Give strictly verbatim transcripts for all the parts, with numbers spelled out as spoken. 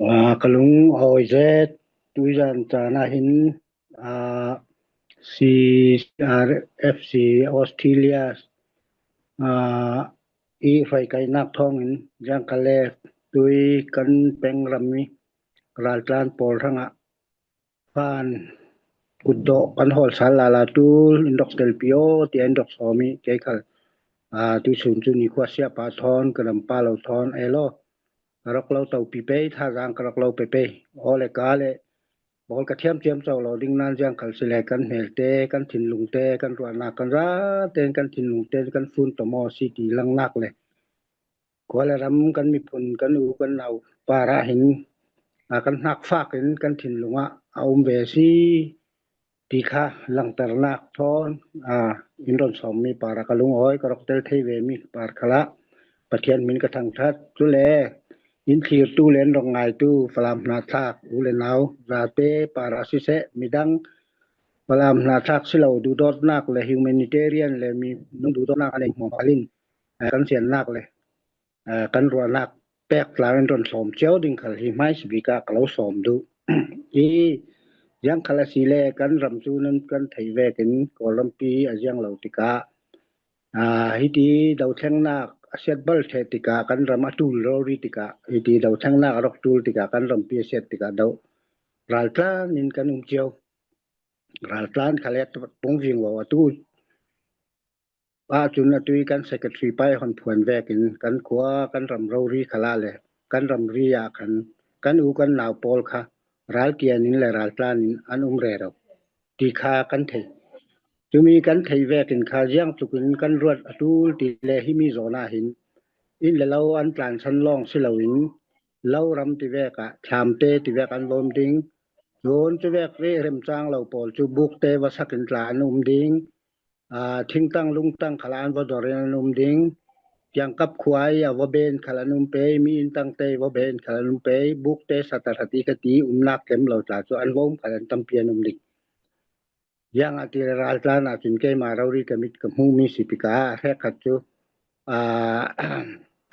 Aa, ka lung a awi zet, tuizan caan ah hin, aa, C R F C Australia, aa, i hruaikaihnak thawngin ziangkal le tui kan peng ram i raltlan pawl hrangah fan kutdawh kan hawl sal lala tul in rak telpi aw tiah in rak sawm i kei khal, aa, tuisun cu nikhua siapa thawn ka ram pa lo thawn elo ka rak lo topi pei, thazaang ka rak lo pe pei. Aw le ka le bawl ka thiam ciamco lo ding nan ziangkal si le kan hmelte, kan thinlungte, kan ruahnak kan zate in kan thinlungte in kan fun tawmaw si ti langnak le khual le ram kan miphun kan u kan nau parah hin, aa, kan hnak fak in kan thinlung ah a um ve si ti kha langternak thawn, aa, in ron sawmmi parah ka lungawi ka rak tel thei vemi par khalah Pathian min ka thangṭhat. Cule in thlirtu le in rak ngaitu Falam hnathlak u le nau zate parah siseh, midang Falam hnathlak si lo duhdawtnak le humanitarian le mi nung duhdawtnak a nei hmuahhmuah in, aa, kan siannak le, aa, kan ruahnak pek tlang in ron sawm cio ding khal hi hmaisabik ah ka lo sawm duh. I ziangkhal a si le kan ram cu nan kan theih vekin Kawlrampi a ziang lo tikah, aa, hiti dothlengnak a siatbal ṭheh tikah kan ram a tul rori tikah, hiti dothlengnak a rak tul tikah kan rampi a siat tikah do raltlan in kan um cio. Raltlan khal le pungving lo a tu ahcun atu i kan secretary pa i hon phuan vekin kan khua, kan ram rori khalah le kan ramri ah khan kan u kan nau pawl kha raltian in le raltlan in an um rero ti kha kan thei. Cumi kan theih vekin kha ziangtlukin kan ruat a tul ti le himi zawn ah hin inn le lo an tlansan lawng si loin lo ram ti vek ah thlamte ti vek an va um ding. Cun cu vek i remcang lo pawl cu bukte va sak in tla an um ding. Aa, thingtang lungtang khalah an va dor in an um ding. Kiangkap khua i a va ben khal an um pei, mi inn tangte i va ben khal an um pei, bukte satarhati kha ti umnak tlem lo tla cu an va um khal an tampi an um ding. Ziang ah ti le raltlan ah cun keimah rori ka mit ka hmuhmi si tikah hrekkhat cu, aa,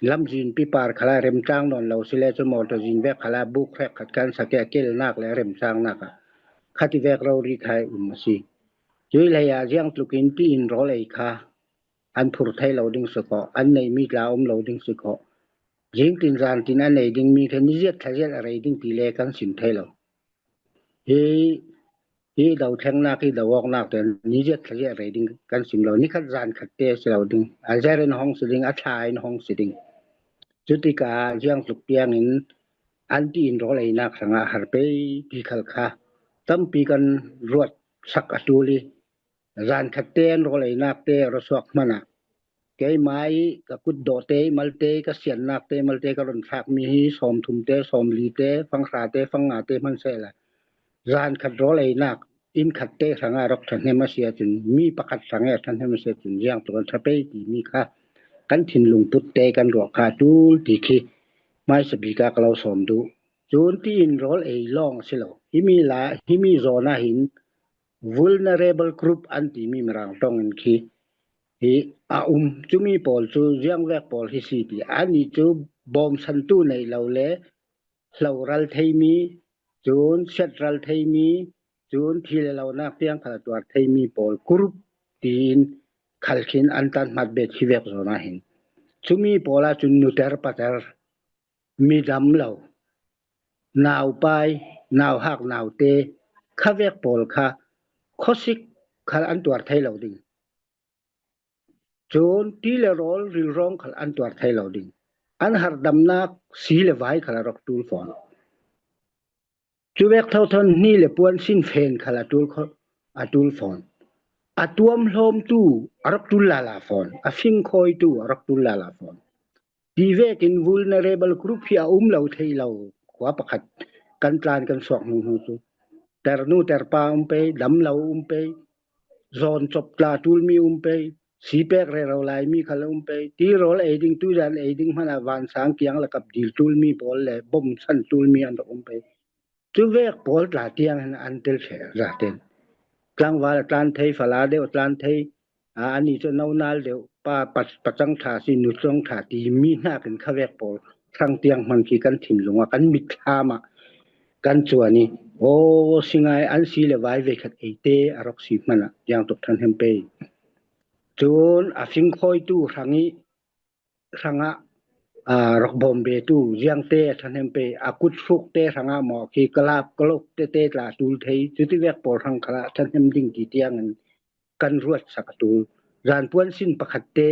lamzin pipar khalah remtlang nawn lo si le cu mawtaw zin vek khalah buk hrekkhat kan sak i a kelnak le a remcangnak ah khati vek rori kha i um a si. Cuih lei ah ziangtlukin ti in rawl ei kha an phur thei lo ding si khawh, an neihmi tla um lo ding si khawh. Zingtin zantin a nei dingmi kha niziat thlaziat a rei ding ti le kan sim thei lo. Hi, hi dothlengnak, hi do-awknak te niziat thlaziat a rei ding kan sim lo. Nikhat zan khat te si lo ding. A zer in hong si ding, a thla in hong si ding. Cutikah ziangtluk tiangin an ti in rawl einak hrangah har pei ti khal kha tampi kan ruat sak a tul i zan khat te an rawl einak te a ra suak hmanah keimah i ka kutdawhte i malte i ka siannak te i malte ka run thlakmi hi sawmthum te, sawmli te, fanghra te, fanga te hman sehla zan khat rawl einak inn khat te hrangah rak ṭhahnem a si ahcun, mi pakhat hrangah ṭhahnem a si ahcun ziangtluk an ṭha pei timi kha kan thinlung put te kan ruah kha a tul ti khi hmaisabik ah ka lo sawm duh. Cun ti in rawl ei lawng a si lo. Himi la, himi zawn ah hin vulnerable group an timi Mirang ṭong in khi hi a um. Cumi pawl cu ziangvek pawl hi si ti. Annih cu bawmsantu neih lo le hloral theimi, cun siatral theimi, cun thi le lonak tiang khal a tuar theimi pawl group tiin khal khin an tan hmat bet hi vek zawn ah hin. Cumi pawl ah cun nuter pater, midam lo, naupai, nauhak naute, khavek pawl kha khuasik khal an tuar thei lo ding. Cun ti le rawl rilrawng khal an tuar thei lo ding. An harhdamnak si le vai khal a rak tul fawn. Cuvek thothan hni le puan sinfen khal a tul kho-, a tul fawn. A tuamhlawmtu a rak tul lala fawn. A fingkhawitu a rak tul lala fawn. Ti vekin vulnerable group hi a um lo thei lo. Khua pakhat kan tlan kan suak hnu hnu cu ternu terpa um pei, damlo um pei, zawn cop tla tulmi um pei, sipek rero laimi khal um pei, ti rawl ei ding, tuizan ei ding hmanah vansang kiang le kap dil tulmi pawl le bom san tulmi an rak um pei. Cuvek pawl tla tiang hin an tel ṭheh zaten. Tlangval a tlan thei, fala deuh a tlan thei, aa, ani cu nonal deuh, pa, pa, pacang ṭha si, nucang ṭha timi hnakin khavek pawl hrang tiang hman khi kan thinlung ah, kan mitthlam ah kan chuan i, aw, si ngai, an si le vai ve khat eite a rawk si hman ah ziang tuk ṭhahnem pei. Chun a fingkhawitu hrang i, hrang ah, a, rawk bawm betu ziangte a ṭhahnem pei, a kut hrukte hrang ah maw khi kalap kalop te te tla tul thei, chuti vek pawl hrang khalah ṭhahnem ding ti tiangin kan ruat sak a tul. Zan puan sin pakhat te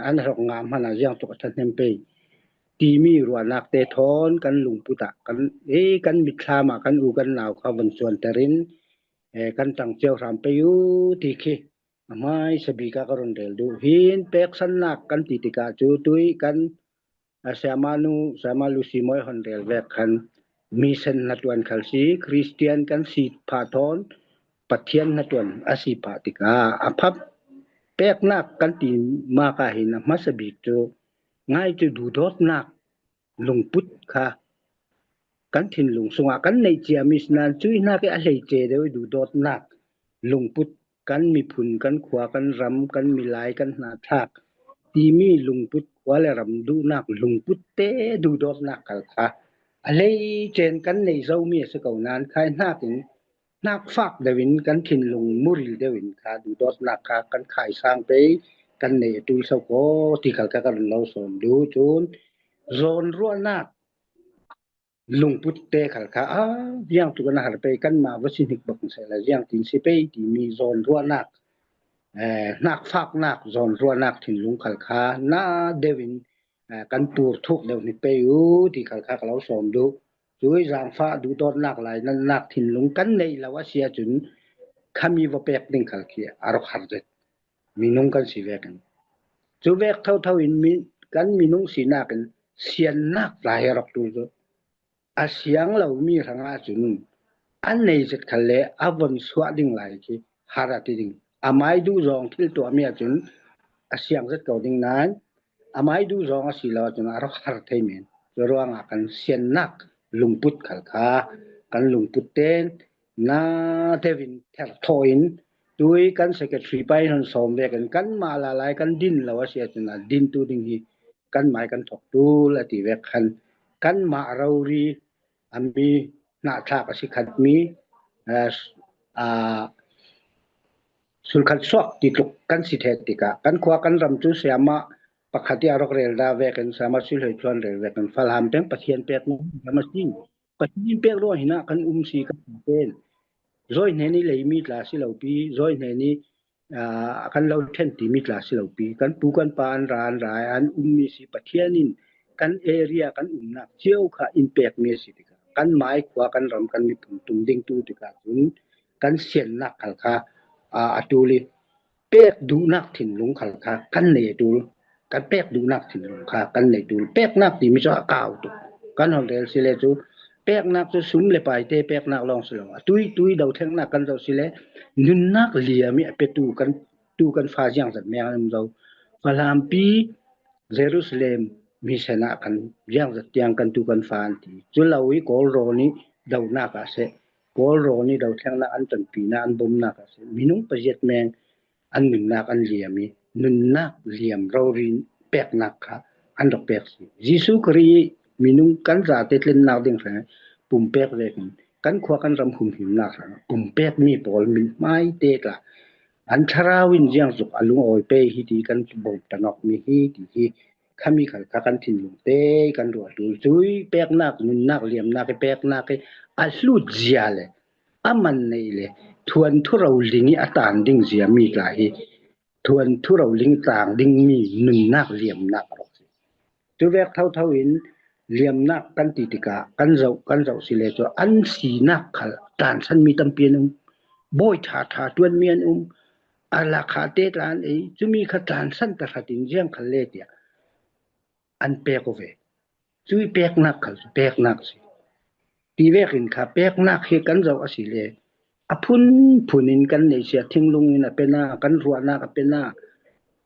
an rawk ngah hman ah ziang tuk a ṭhahnem pei ti mi ruahnak te thawn kan lungput ah, kan, e, kan mitthlam ah kan u kan nau kha van chuan terin, e, kan tang chiau hram pei u ti khi a hmaisa bik ah ka rawn rel duh. Hin peksannak kan ti tikah chu tui kan, a, Siamanu, Siama Lucy Mawi hawn rel vek khan, mission hna tuan khal si, Kristian kan si phah thawn Pathian hna tuan a si phah tikah a phap peknak kan ti mak ah hin a hmasa bik chu ngai chu duhdawtnak lungput kha kan thinlung sungah kan neih chiam i sinan chu i hnak i a hleiche deuh i duhdawtnak lungput kan miphun, kan khua, kan ram, kan milai, kan hnahthlak timi lungput, khua le ram duhnak lungput te duhdawtnak khal kha a hleichen kan neih zo mi a si ko nan khai hnakin hnak fak deuhin kan thinlung muril deuhin kha duhdawtnak kha kan khaisang pei kan neih a tul so ko ti khal kha ka rawn lo sawm duh. Chun zawn ruahnak lungput te khal kha a ziang tuk an a har pei, kanmah va si hnik bak sela ziang tin si pei timi zawn ruahnak, eh, hnak faknak zawn ruahnak thinlung khal kha na deuhin, eh, kan pur thuk deuh hnik pei u ti khal kha ka lo sawm duh. Chui zangfah duhdawtnak lai nannak thinlung kan neih lo a si a chun khami va pek ding khal khi a rawk har zet. Minung kan si vekin chu vek tho tho in mi, kan minung sinak in siannak lai a rawk tul chu a siang lo mi hrangah chun a nei zet khal le a von suah ding lai khi har a ti ding. A mai duh zawng thil tuah mi ah chun a siang zet ko ding nan a mai duh zawng a si lo ah chun a rawk har thei men. Chu ruangah kan siannak lungput khal kha kan lungput ten na deuhin ther thawhin tui kan secretary pa in han sawm vekin kanmah la lai kan din lo a si a chun a din tu ding hi kan mai kan thawk tul a ti vek khan kanmah rori a mi hnahthlak a si khat mi, eh, ah, sulkhat suak ti tluk kan si thei tikah kan khua kan ram chu siama pakhat i a rawk rel da vekin siama sulhoi chuan rel vekin falham peng Pathian pek nung siama si Pathian pek ruang hinah kan um si kan ten. Zawi hnen i lei mi tla si lo pi, zawi hnen i, ah, kan lo ṭhen ti mi tla si lo pi, kan pu kan pa an ra an ra an um mi si Pathian in kan area kan umnak chiau kha in pek mi a si tikah kan mai khua kan ram kan miphun tum ding tu tikah chun kan siannak khal kha, ah, a tul i pek duhnak thinlung khal kha kan nei a tul. Kan pek duhnak thinlung kha kan nei tul. Peknak ti mi chu a kau tuk. Kan hawn rel si le chu peknak chu sum le paite peknak lawng si lo. A tui tui do thlengnak kan zoh si le nunnak liam i a petu kan tu kan fa ziang zat meng an um zo. Falhampi Jerusalem mission ah kan ziang zat tiang kan tu kan fa an ti. Chu lo i Kawlrawn i dohnak ah se, Kawlrawn i do thlengnak an tonpina an bomnak ah se minung paziat meng an nunnak an liam i nunnak liam rori peknak kha an rawk pek si. Jesu Khrih minung kan zate tlennak ding hrang pumpek vekin kan khua kan ram humhimnak hrang pumpek mi pawl min hmaite tla an thlarau in ziang zuk a lungawi pei hi ti kan bawm ta nawk mi hi ti hi khami khal kha kan thinlung te kan ruah tul chui peknak nunnak liamnak i peknak i a hlut zia le a man neih le thuanthu ro ling i a tan ding zia mi tla hi thuanthu ro ling tang ding mi nunnak liamnak a rawk si. Chu vek tho tho in liamnak kan ti tikah kan zoh kan zoh si le chu an sinak khal tlansan mi tampi an um. Bawi ṭha ṭha tuan mi an um. A la kha te tlan ei chu mi kha tlansan ta hratin ziang khal le tiah an pek u ve. Chui peknak khal chu peknak si. Ti vekin kha peknak hi kan zoh a si le a phun phun in kan nei si a thinglung in a pena kan ruahnak a pena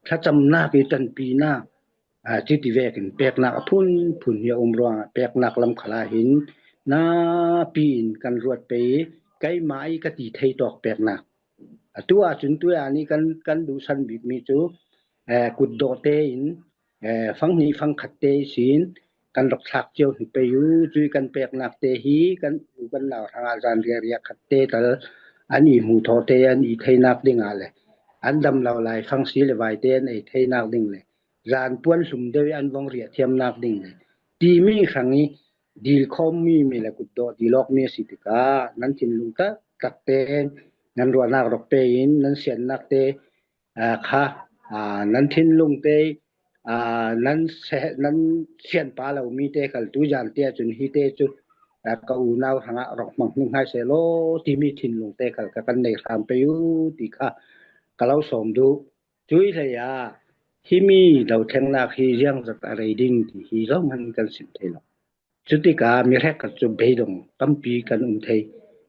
thlachamnak i tanpinak a, chuti vekin peknak a phun phun hi a um ruangah peknak lam khalah hin napi in kan ruat pei keimah i ka ti thei tawk peknak. A tu ah chun tu ah ni kan, kan duhsan bik mi chu, eh, kutdawhte in, eh, fang hnih fang khatte i sin, kan rak thlak cio hi pei uh. Cui kan peknak te hi kan u kan nau hrangah zan riaria khat te tal an i hmuh thawh te an i theinak dingah le an dam lo lai fang si le vai te an ei theinak ding le zan puan hlum deuh i an vong riah thiamnak ding le timi hrang i dil khawm mi mi le kut dawh dil awk mi a si tikah nan thinlung tak tak te nan ruahnak rak pe in nan siannak te aa, kha, aa, nan thinlung te, aa, nan se-, nan sianpa lo mi te khal tu zan te ah cun hi te cu, aa, ka unau hrangah rak hmang hning hai seh law timi thinlung te khal ka kan nei hram pei uh ti kha ka lo sawm duh. Cui hlei ah himi dothlengnak hi ziangzat a rei ding ti hi zohman kan sim thei lo. Cutikah mi hrekkhat cu beidong tampi kan um thei.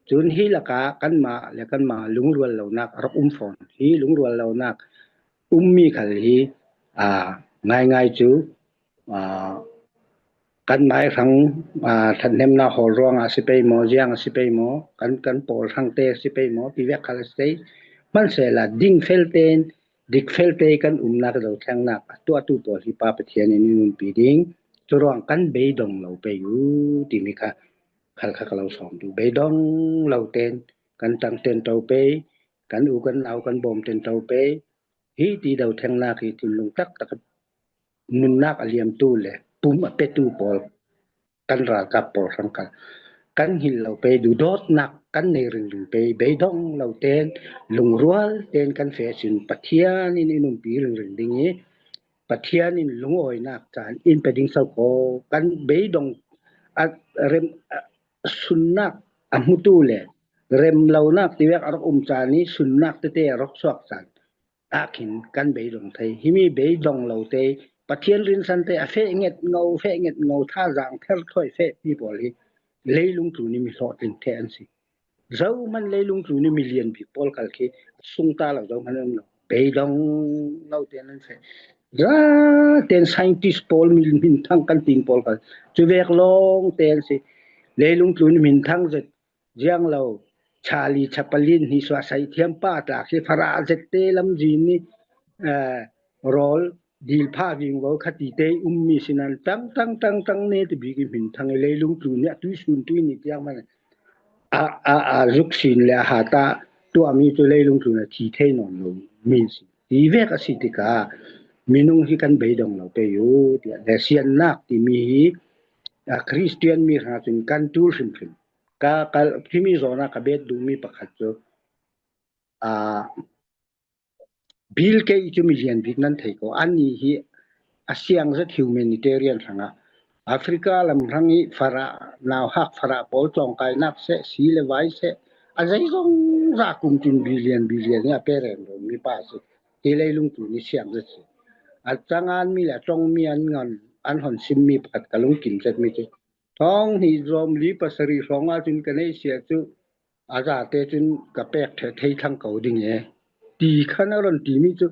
Cun hi lakah kanmah le kanmah lungrual lonak a rak um fawn. Hi lungrual lonak ummi khal hi, aa, ngaingai cu, aa, kanmah i hrang, aa, ṭhathnemnak hawl ruangah a si pei maw, ziang a si pei maw, kan, kan pawl hrangte a si pei maw, tivek khal a si pei. Hmansehla dingfel tein dikfel te kan umnak dothlengnak a tuahtu pawl hi Pa Pathian in in umpi ding. Curuang kan beidong lo pei uh timi kha khal kha ka lo sawm duh. Beidong lo ten kan tang tento pei, kan u kan nau kan bawm tento pei. Hi ti dothlengnak hi thinlung taktak nunnak a liamtu le pum a petu pawl kan ralkap pawl hrang kha kan hngilh lo pei, duhdawtnak kan nei ringring pei, beidong lo ten, lungrual ten kan feh sin Pathian in in umpi ringring ding i Pathian in lungawinak caan in pe ding so ko. Kan beidong a rem, a sunnak a hmutu le rem lonak tivek a rak um caan i sunnak tete a rak suak caan ah khin kan beidong thei. Himi beidong lo te Pathian rinsan te a feh nget ngo, feh nget ngo, thazaang ther thawi feh pi pawl hi leilung tlun i mi hlawhtling te an si. Zohman leilung tlun i mi lian bik pawl khal khi a sungta lo zohman an lo. Beidong lo te an feh. Za ten scientist pawl mi minthang kan tin pawl khal cuvek lawng te an si. Leilung tlun i minthang zet ziang lo, Charlie Chaplin hi suahsaih thiam pa tla khi farah zette lamzin ni, eh, rawl dil pha vingvo kha tite i ummi sinan tang, tang, tang, tang ne ti bik i hmin thang i leilung tlun ni a tuisun tui ni tiang man a, a, a zuk sin le a hata tuahmi cu leilung tlun a thi thei nawn lo mi si. Ti vek a si tikah minung hi kan beidong lo pei uh tiah le siannak timi hi, a, Khristian mi hrang cun kan tul hrimhrim. Ka, ka, himi zawnah ka bet duhmi pakhat cu, aa, Bill Gates cu milian bik nan thei ko. Annih hi a siang zet humanitarian hrangah Africa lam hrang i farah, nauhak farah pawl cawngkainak seh, si le vai seh, a zeizong zah kum cun billion, billion i a pe reng lo mi pa si. Hi leilung tlun i siang zet si. A cangan mi le a cong mi an ngan, an hon sim mi pakhat ka lungkim zet mi cu. Thawng hnih zawm li pasarih hrawng ah cun ka neih sia cu a zate cun ka pek ṭheh thei thlang ko ding e ti khan a ron timi cu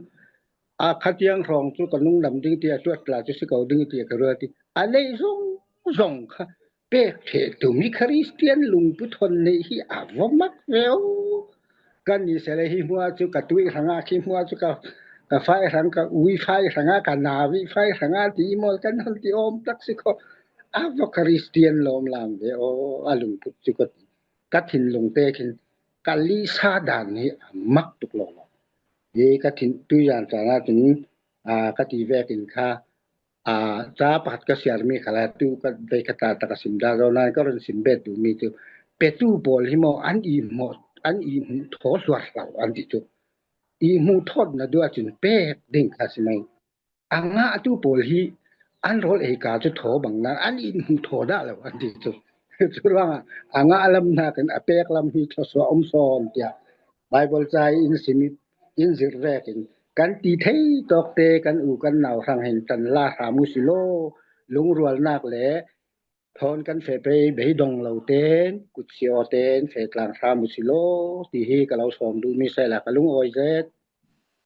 a khatiang hrawng cu ka nung dam ding ti a tuat tla cu si ko ding ti a ka ruat i a neih zong zong kha pek ṭheh tum hi Khristian lungput hon neih hi a va mak ve aw. Kan ni sele hi hmuah cu ka tuih hrangah khi hmuah cu ka, ka fai hrang, ka ui fai hrangah, ka navi fai hrangah ti i mawl kan hon ti awm tak si kho. A va Khristian lawm lam ve aw, a lungput cu ka, ka thinlung te khin ka lisa dan hi a mak tuk lo lo. Hi ka thin tuizan caan ah cun, aa, ka ti vekin kha, aa, ca pakhat ka siarmi khala tu ka vei ka ta tak a sim dah zo nain ka run sim bet duhmi cu petu pawl hi maw an i hmuh, an i hmuh thaw hluar hlau an ti cu i hmuh thawt na duh ahcun pek ding kha si mai. A ngahtu pawl hi an rawl ei ka cu thaw bang nan an i hmuh thaw dah lo an ti cu. Curuangah a ngah lam nakin a pek lam hi thluasuah um sawn tiah Baibal ca i in sim i in zirh vekin kan ti thei tawkte kan u kan nau hrang hin tanla hram u si law, lungrualnak le thawn kan feh pei beidong lo ten, kutsia aw ten, feh tlang hram u si law, ti hi ka lo sawm duhmi sehla ka lungawi zet.